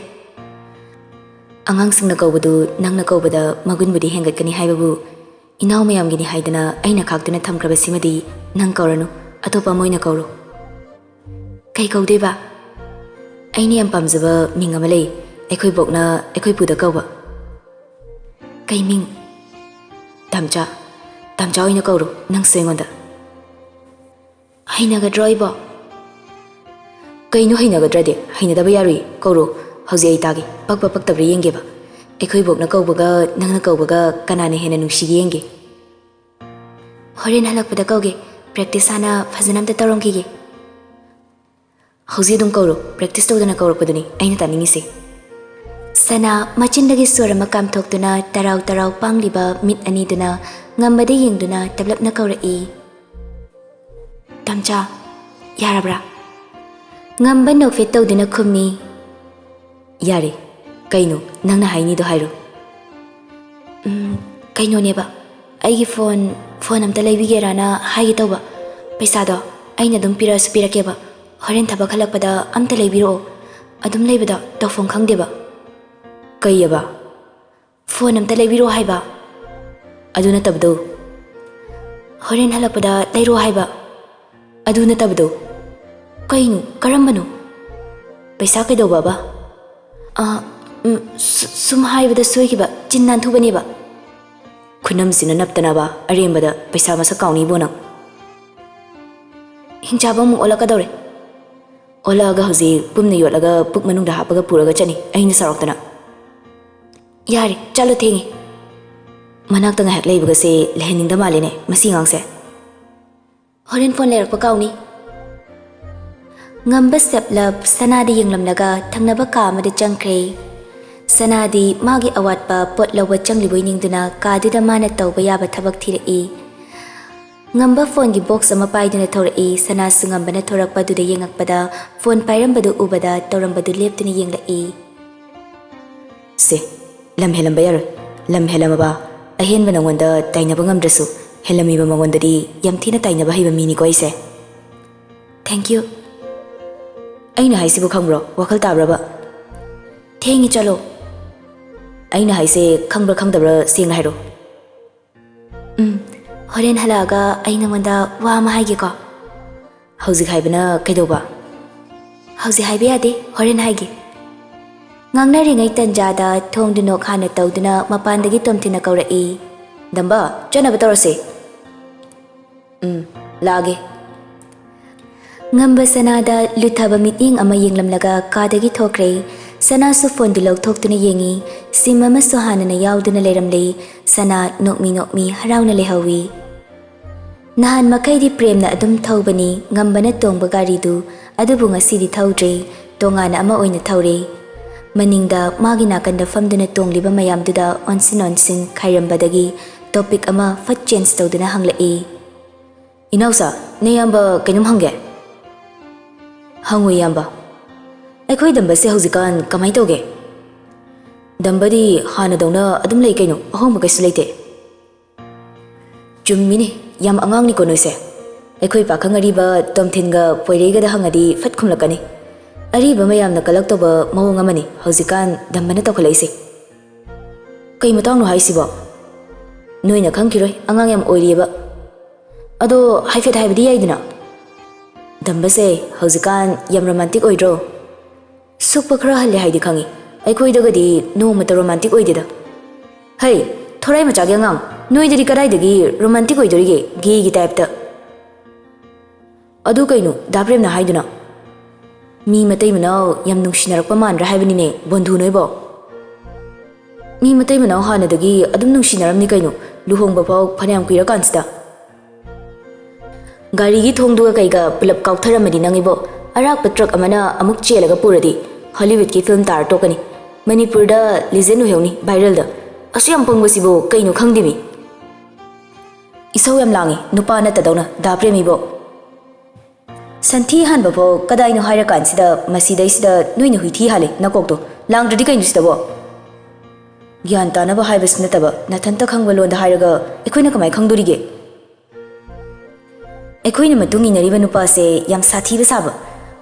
"ꯑꯉꯥꯡꯁꯤꯡꯅ ꯀꯧꯕꯗꯨ ꯅꯪꯅ ꯀꯧꯕꯗ ꯃꯒꯨꯟꯕꯨꯗꯤ ꯍꯦꯟꯒꯠꯀꯅꯤ ꯍꯥꯏꯕꯕꯨ, ꯏꯅꯥꯎ ꯃꯌꯥꯝꯒꯤꯅꯤ ꯍꯥꯏꯗꯅ ꯑꯩꯅ ꯈꯥꯛꯇꯨꯅ ꯊꯝꯈ꯭ꯔꯕꯁꯤꯃꯗꯤ ꯅꯪ ꯀꯧꯔꯅꯨ, ꯑꯇꯣꯞꯄ ꯑꯃ ꯑꯣꯏꯅ ꯀꯧꯔꯣ꯫" "ꯀꯩ ꯀꯧꯗꯣꯏꯕ?" "ꯑꯩꯅ ꯌꯥꯝ ꯄꯥꯝꯖꯕ ꯃꯤꯡ ꯑꯃ ꯂꯩ, ꯑꯩꯈꯣꯏ ꯕꯣꯛꯅ ꯑꯩꯈꯣꯏ ꯄꯨꯗ ꯀꯧꯕ꯫" "ꯀꯩ ꯃꯤꯡ?" "ꯇꯝꯆꯥ, ꯇꯝꯆꯥ ꯑꯣꯏꯅ ꯀꯧꯔꯣ ꯅꯪꯁꯨ ꯑꯩꯉꯣꯟꯗ꯫" "ꯍꯩꯅꯒꯗ꯭ꯔꯣ ꯑꯩꯕꯣ?" "ꯀꯩꯅꯣ ꯍꯩꯅꯒꯗ꯭ꯔꯗꯤ? ꯍꯩꯅꯗꯕ ꯌꯥꯔꯣꯏ, ꯀꯧꯔꯣ꯫ ꯍꯧꯖꯤꯛ ꯑꯩ ꯇꯥꯒꯦ, ꯄꯛꯄ ꯄꯛꯇꯕ꯭ꯔꯥ ꯌꯦꯡꯒꯦꯕ꯫ ꯑꯩꯈꯣꯏ ꯕꯣꯛꯅ ꯀꯧꯕꯒ ꯅꯪꯅ ꯀꯧꯕꯒ ꯀꯅꯥꯅ ꯍꯦꯟꯅ ꯅꯨꯡꯁꯤꯒꯦ ꯌꯦꯡꯒꯦ꯫" "ꯍꯣꯔꯦꯟ ꯍꯜꯂꯛꯄꯗ ꯀꯧꯒꯦ, ꯄ꯭ꯔꯦꯛꯇꯤꯁ ꯍꯥꯟꯅ ꯐꯖꯅ ꯑꯝꯇ ꯇꯧꯔꯝꯈꯤꯒꯦ꯫" "ꯍꯧꯖꯤꯛ ꯑꯗꯨꯝ ꯀꯧꯔꯣ, ꯄ꯭ꯔꯦꯛꯇꯤꯁ ꯇꯧꯗꯅ ꯀꯧꯔꯛꯄꯗꯨꯅꯤ ꯑꯩꯅ ꯇꯥꯅꯤꯡꯉꯤꯁꯦ꯫" ꯁꯅꯥ ꯃꯆꯤꯟꯗꯒꯤ ꯁꯣꯔ ꯑꯃ ꯀꯥꯝꯊꯣꯛꯇꯨꯅ ꯇꯔꯥꯎ ꯇꯔꯥꯎ ꯄꯥꯡꯂꯤꯕ ꯃꯤꯠ ꯑꯅꯤꯗꯨꯅ ꯉꯝꯕꯗ ꯌꯦꯡꯗꯨꯅ ꯇꯞꯂꯞꯅ ꯀꯧꯔꯛꯏ, "ꯇꯝꯆꯥ, ꯌꯥꯔꯕ꯭ꯔꯥ?" ꯉꯝꯕ ꯅꯣꯛꯐꯦꯠ ꯇꯧꯗꯨꯅ ꯈꯨꯝꯃꯤ, ꯌꯥꯔꯦ, ꯀꯩꯅꯣ ꯅꯪꯅ ꯍꯥꯏꯅꯤꯗꯣ ꯍꯥꯏꯔꯣ꯫ ꯎꯝ, ꯀꯩꯅꯣꯅꯦꯕ, ꯑꯩꯒꯤ ꯐꯣꯟ, ꯐꯣꯟ ꯑꯝꯇ ꯂꯩꯕꯤꯒꯦꯔꯥꯅ ꯍꯥꯏꯒꯦ ꯇꯧꯕ꯫ ꯄꯩꯁꯥꯗꯣ ꯑꯩꯅ ꯑꯗꯨꯝ ꯄꯤꯔꯛꯑꯁꯨ ꯄꯤꯔꯛꯀꯦꯕ, ꯍꯣꯔꯦꯟ ꯊꯕꯛ ꯍꯜꯂꯛꯄꯗ ꯑꯝꯇ ꯂꯩꯕꯤꯔꯛꯑꯣ꯫ ꯑꯗꯨꯝ ꯂꯩꯕꯗꯣ ꯇꯧꯐꯝ ꯈꯪꯗꯦꯕ꯫ ꯀꯩꯑꯕ? ꯐꯣꯟ ꯑꯝꯇ ꯂꯩꯕꯤꯔꯛꯑꯣ ꯍꯥꯏꯕ꯫ ꯑꯗꯨ ꯅꯠꯇꯕꯗꯣ꯫ ꯍꯣꯔꯦꯟ ꯍꯜꯂꯛꯄꯗ ꯂꯩꯔꯛꯑꯣ ꯍꯥꯏꯕ꯫ ꯑꯗꯨ ꯅꯠꯇꯕꯗꯣ꯫ ꯀꯩꯅꯣ? ꯀꯔꯝꯕꯅꯣ? ꯄꯩꯁꯥ ꯀꯩꯗꯧꯕꯕ? ꯑ, ꯎꯝ, ꯁꯨ-, ꯁꯨꯝ ꯍꯥꯏꯕꯗ ꯁꯣꯏꯈꯤꯕ, ꯆꯤꯟ ꯅꯥꯟꯊꯨꯕꯅꯦꯕ꯫ ꯈꯨꯅꯝꯁꯤꯅ ꯅꯞꯇꯅꯕ ꯑꯔꯦꯝꯕꯗ ꯄꯩꯁꯥ ꯃꯁꯛ ꯀꯥꯎꯅꯤꯕꯣ ꯅꯪ? ꯍꯤꯡꯆꯥꯕ ꯑꯃꯨꯛ ꯑꯣꯜꯂꯛꯀꯗꯧꯔꯦ꯫ ꯑꯣꯜꯂꯛꯑꯒ ꯍꯧꯖꯤꯛ ꯄꯨꯝꯅ ꯌꯣꯠꯂꯒ ꯄꯨꯛ ꯃꯅꯨꯡꯗ ꯍꯥꯞꯄꯒ ꯄꯨꯔꯒ ꯆꯠꯅꯤ, ꯑꯩꯅ ꯁꯥꯎꯔꯛꯇꯅ꯫ ꯌꯥꯔꯦ, ꯆꯠꯂꯣ, ꯊꯦꯡꯉꯦ꯫ ꯃꯅꯥꯛꯇ ꯉꯥꯏꯍꯥꯛ ꯂꯩꯕꯒꯁꯦ ꯂꯩꯍꯟꯅꯤꯡꯗ ꯃꯥꯜꯂꯦꯅꯦ ꯃꯁꯤ ꯑꯉꯥꯡꯁꯦ꯫ ꯍꯣꯔꯦꯟ ꯐꯣꯟ ꯂꯩꯔꯛꯄ ꯀꯥꯎꯅꯤ꯫ ꯉꯝꯕ ꯁꯦꯞꯂꯞ ꯁꯅꯥꯗ ꯌꯦꯡꯂꯝꯂꯒ ꯊꯪꯅꯕ ꯀꯥ ꯑꯃꯗ ꯆꯪꯈ꯭ꯔꯦ꯫ ꯁꯅꯥꯗꯤ ꯃꯥꯒꯤ ꯑꯋꯥꯠꯄ ꯄꯣꯠ ꯂꯧꯕ ꯆꯪꯂꯤꯕꯣꯏ ꯅꯤꯡꯗꯨꯅ ꯀꯥꯗꯨꯗ ꯃꯥꯅ ꯇꯧꯕ ꯌꯥꯕ ꯊꯕꯛ ꯊꯤꯔꯛꯏ꯫ ꯉꯝꯕ ꯐꯣꯟꯒꯤ ꯕꯣꯛꯁ ꯑꯃ ꯄꯥꯏꯗꯨꯅ ꯊꯣꯔꯛꯏ꯫ ꯁꯅꯥꯁꯨ ꯉꯝꯕꯅ ꯊꯣꯔꯛꯄ ꯑꯗꯨꯗ ꯌꯦꯡꯉꯛꯄꯗ ꯐꯣꯟ ꯄꯥꯏꯔꯝꯕꯗꯨ ꯎꯕꯗ ꯇꯧꯔꯝꯕꯗꯨ ꯂꯦꯞꯇꯨꯅ ꯌꯦꯡꯂꯛꯏ꯫ ꯁꯦ, ꯂꯝ ꯍꯦꯜꯂꯝꯕ ꯌꯥꯔꯣꯏ꯫ ꯂꯝ ꯍꯦꯜꯂꯝꯃꯕ ꯑꯍꯦꯟꯕ ꯅꯉꯣꯟꯗ ꯇꯥꯏꯅꯕ ꯉꯝꯗ꯭ꯔꯁꯨ, ꯍꯦꯜꯂꯝꯃꯤꯕ ꯃꯉꯣꯟꯗꯗꯤ ꯌꯥꯝ ꯊꯤꯅ ꯇꯥꯏꯅꯕ ꯍꯩꯕ ꯃꯤꯅꯤꯀꯣ ꯑꯩꯁꯦ꯫ Thank you꯫ ꯑꯩꯅ ꯍꯥꯏꯁꯤꯕꯨ ꯈꯪꯕ꯭ꯔꯣ? ꯋꯥꯈꯜ ꯇꯥꯕ꯭ꯔꯕ? ꯊꯦꯡꯉꯤ, ꯆꯠꯂꯣ꯫ ꯑꯩꯅ ꯍꯥꯏꯁꯦ ꯈꯪꯕ꯭ꯔꯥ ꯈꯪꯗꯕ꯭ꯔꯥ ꯁꯦꯡꯅ ꯍꯥꯏꯔꯣ꯫ ꯎꯝ, ꯍꯣꯔꯦꯟ ꯍꯜꯂꯛꯑꯒ ꯑꯩ ꯅꯉꯣꯟꯗ ꯋꯥ ꯑꯃ ꯍꯥꯏꯒꯦꯀꯣ꯫ ꯍꯧꯖꯤꯛ ꯍꯥꯏꯕꯅ ꯀꯩꯗꯧꯕ? ꯍꯧꯖꯤꯛ ꯍꯥꯏꯕ ꯌꯥꯗꯦ, ꯍꯣꯔꯦꯟ ꯍꯥꯏꯒꯦ꯫ ꯉꯥꯡꯅꯔꯤꯉꯩ ꯇꯟꯖꯥꯗ ꯊꯣꯡꯗꯨ ꯅꯣꯛ ꯍꯥꯟꯅ ꯇꯧꯗꯨꯅ ꯃꯄꯥꯟꯗꯒꯤ ꯇꯣꯝꯊꯤꯟꯅ ꯀꯧꯔꯛꯏ꯫ ꯗꯝꯕ, ꯆꯠꯅꯕ ꯇꯧꯔꯁꯦ꯫ ꯎꯝ, ꯂꯥꯛꯑꯒꯦ꯫ ꯉꯝꯕ ꯁꯅꯥꯗ ꯂꯨꯊꯕ ꯃꯤꯠꯌꯦꯡ ꯑꯃ ꯌꯦꯡꯂꯝꯂꯒ ꯀꯥꯗꯒꯤ ꯊꯣꯛꯈ꯭ꯔꯦ꯫ ꯁꯅꯥꯁꯨ ꯐꯣꯟꯗꯨ ꯂꯧꯊꯣꯛꯇꯨꯅ ꯌꯦꯡꯉꯤ꯫ ꯁꯤꯝ ꯑꯃꯁꯨ ꯍꯥꯟꯅꯅ ꯌꯥꯎꯗꯨꯅ ꯂꯩꯔꯝꯂꯦ꯫ ꯁꯅꯥ ꯅꯣꯛꯃꯤ ꯅꯣꯛꯃꯤ ꯍꯔꯥꯎꯅ ꯂꯩꯍꯧꯋꯤ꯫ ꯅꯍꯥꯟ ꯃꯈꯩꯗꯤ ꯄ꯭ꯔꯦꯝꯅ ꯑꯗꯨꯝ ꯊꯧꯕꯅꯤ, ꯉꯝꯕꯅ ꯇꯣꯡꯕ ꯒꯥꯔꯤꯗꯨ, ꯑꯗꯨꯕꯨ ꯉꯁꯤꯗꯤ ꯊꯧꯗ꯭ꯔꯦ, ꯇꯣꯉꯥꯟꯅ ꯑꯃ ꯑꯣꯏꯅ ꯊꯧꯔꯦ꯫ ꯃꯅꯤꯡꯗ ꯃꯥꯒꯤ ꯅꯥꯀꯟꯗ ꯐꯝꯗꯨꯅ ꯇꯣꯡꯂꯤꯕ ꯃꯌꯥꯝꯗꯨꯗ ꯑꯣꯟꯁꯤꯟ ꯑꯣꯟꯁꯤꯟ ꯈꯥꯏꯔꯝꯕꯗꯒꯤ ꯇꯣꯄꯤꯛ ꯑꯃ ꯐꯠ ꯆꯦꯟꯖ ꯇꯧꯗꯨꯅ ꯍꯪꯂꯛꯏ꯫ ꯏꯅꯥꯎꯆꯥ, ꯅꯌꯥꯝꯕ ꯀꯩꯅꯣꯝ ꯍꯪꯒꯦ꯫ ꯍꯪꯉꯨ ꯏꯌꯥꯝꯕ꯫ ꯑꯩꯈꯣꯏ ꯗꯝꯕꯁꯦ ꯍꯧꯖꯤꯛꯀꯥꯟ ꯀꯃꯥꯏ ꯇꯧꯒꯦ? ꯗꯝꯕꯗꯤ ꯍꯥꯟꯅꯗꯧꯅ ꯑꯗꯨꯝ ꯂꯩ ꯀꯩꯅꯣ, ꯑꯍꯣꯡꯕ ꯀꯩꯁꯨ ꯂꯩꯇꯦ꯫ ꯆꯨꯝꯃꯤꯅꯦ, ꯌꯥꯝ ꯑꯉꯥꯡꯅꯤꯀꯣ ꯅꯣꯏꯁꯦ꯫ ꯑꯩꯈꯣꯏ ꯄꯥꯈꯪ ꯑꯔꯤꯕ ꯇꯣꯝꯊꯤꯟꯒ ꯄꯣꯏꯔꯩꯒꯗ ꯍꯪꯉꯗꯤ ꯐꯠ ꯈꯨꯝꯂꯛꯀꯅꯤ꯫ ꯑꯔꯤꯕ ꯃꯌꯥꯝꯅ ꯀꯂꯛ ꯇꯧꯕ ꯃꯑꯣꯡ ꯑꯃꯅꯤ ꯍꯧꯖꯤꯛꯀꯥꯟ ꯗꯝꯕꯅ ꯇꯧꯈꯠꯂꯛꯏꯁꯦ꯫ ꯀꯩ ꯃꯇꯥꯡꯅꯣ ꯍꯥꯏꯁꯤꯕꯣ? ꯅꯣꯏꯅ ꯈꯪꯈꯤꯔꯣꯏ, ꯑꯉꯥꯡ ꯌꯥꯝ ꯑꯣꯏꯔꯤꯑꯕ꯫ ꯑꯗꯣ ꯍꯥꯏꯐꯦꯠ ꯍꯥꯏꯕꯗꯤ ꯌꯥꯏꯗꯅ꯫ ꯗꯝꯕꯁꯦ ꯍꯧꯖꯤꯛꯀꯥꯟ ꯌꯥꯝ ꯔꯣꯃꯥꯟꯇꯤꯛ ꯑꯣꯏꯗ꯭ꯔꯣ? ꯁꯨꯛꯄ ꯈꯔ ꯍꯜꯂꯦ ꯍꯥꯏꯗꯤ ꯈꯪꯉꯤ, ꯑꯩꯈꯣꯏꯗꯒꯗꯤ ꯅꯣꯡꯃꯇ ꯔꯣꯃꯥꯟꯇꯤꯛ ꯑꯣꯏꯗꯦꯗ꯫ ꯍꯩ, ꯊꯣꯔꯥꯏ ꯃꯆꯥꯒꯤ ꯑꯉꯥꯡ, ꯅꯣꯏꯗꯗꯤ ꯀꯗꯥꯏꯗꯒꯤ ꯔꯣꯃꯥꯟꯇꯤꯛ ꯑꯣꯏꯗꯣꯔꯤꯒꯦ, ꯒꯦꯒꯤ ꯇꯥꯏꯞꯇ? ꯑꯗꯨ ꯀꯩꯅꯣ ꯗꯥ ꯄ꯭ꯔꯦꯝꯅ ꯍꯥꯏꯗꯨꯅ? ꯃꯤ ꯃꯇꯩ ꯃꯅꯥꯎ ꯌꯥꯝ ꯅꯨꯡꯁꯤꯅꯔꯛꯄ ꯃꯥꯟꯗ꯭ꯔꯥ ꯍꯥꯏꯕꯅꯤꯅꯦ ꯕꯣꯟꯙꯨ ꯅꯣꯏꯕꯣ꯫ ꯃꯤ ꯃꯇꯩ ꯃꯅꯥꯎ ꯍꯥꯟꯅꯗꯒꯤ ꯑꯗꯨꯝ ꯅꯨꯡꯁꯤꯅꯔꯝꯅꯤ ꯀꯩꯅꯣ, ꯂꯨꯍꯣꯡꯕ ꯐꯥꯎ ꯐꯅꯌꯥꯝ ꯀꯨꯏꯔꯀꯥꯟꯁꯤꯗ꯫ ꯒꯥꯔꯤꯒꯤ ꯊꯣꯡꯗꯨꯒ ꯀꯩꯒ ꯄꯨꯂꯞ ꯀꯥꯎꯊꯔꯝꯃꯗꯤ ꯅꯪ ꯏꯕꯣ, ꯑꯔꯥꯛꯄ ꯇ꯭ꯔꯛ ꯑꯃꯅ ꯑꯃꯨꯛ ꯆꯦꯜꯂꯒ ꯄꯨꯔꯗꯤ ꯍꯣꯂꯤꯋꯨꯗꯀꯤ ꯐꯤꯂꯝ ꯇꯥꯔ ꯇꯣꯛꯀꯅꯤ꯫ ꯃꯅꯤꯄꯨꯔꯗ ꯂꯤꯖꯦꯟ ꯑꯣꯏꯍꯧꯅꯤ ꯚꯥꯏꯔꯦꯜꯗ꯫ ꯑꯁꯨꯛ ꯌꯥꯝ ꯄꯪꯕꯁꯤꯕꯨ ꯀꯩꯅꯣ ꯈꯪꯗꯦꯃꯤ꯫ ꯏꯁꯧ ꯌꯥꯝ ꯂꯥꯡꯉꯤ ꯅꯨꯄꯥ ꯅꯠꯇꯗꯧꯅ ꯗꯥ ꯄ꯭ꯔꯦꯝ ꯏꯕꯣ꯫ ꯁꯟꯊꯤ ꯍꯥꯟꯕꯐꯥꯎ ꯀꯗꯥꯏꯅꯣ ꯍꯥꯏꯔꯀꯥꯟꯁꯤꯗ ꯃꯁꯤꯗꯩꯁꯤꯗ ꯅꯣꯏꯅ ꯍꯨꯏꯊꯤ ꯍꯥꯜꯂꯦ ꯅꯀꯣꯛꯇꯣ꯫ ꯂꯥꯡꯗ꯭ꯔꯗꯤ ꯀꯩꯅꯣ ꯁꯤꯗꯕꯣ? ꯒ꯭ꯌꯥꯟ ꯇꯥꯅꯕ ꯍꯥꯏꯕꯁꯨ ꯅꯠꯇꯕ, ꯅꯊꯟꯇ ꯈꯪꯕ ꯂꯣꯟꯗ ꯍꯥꯏꯔꯒ ꯑꯩꯈꯣꯏꯅ ꯀꯃꯥꯏ ꯈꯪꯗꯣꯔꯤꯒꯦ? ꯑꯩꯈꯣꯏꯅ ꯃꯇꯨꯡ ꯏꯟꯅꯔꯤꯕ ꯅꯨꯄꯥꯁꯦ ꯌꯥꯝ ꯁꯥꯊꯤꯕ ꯁꯥꯕ,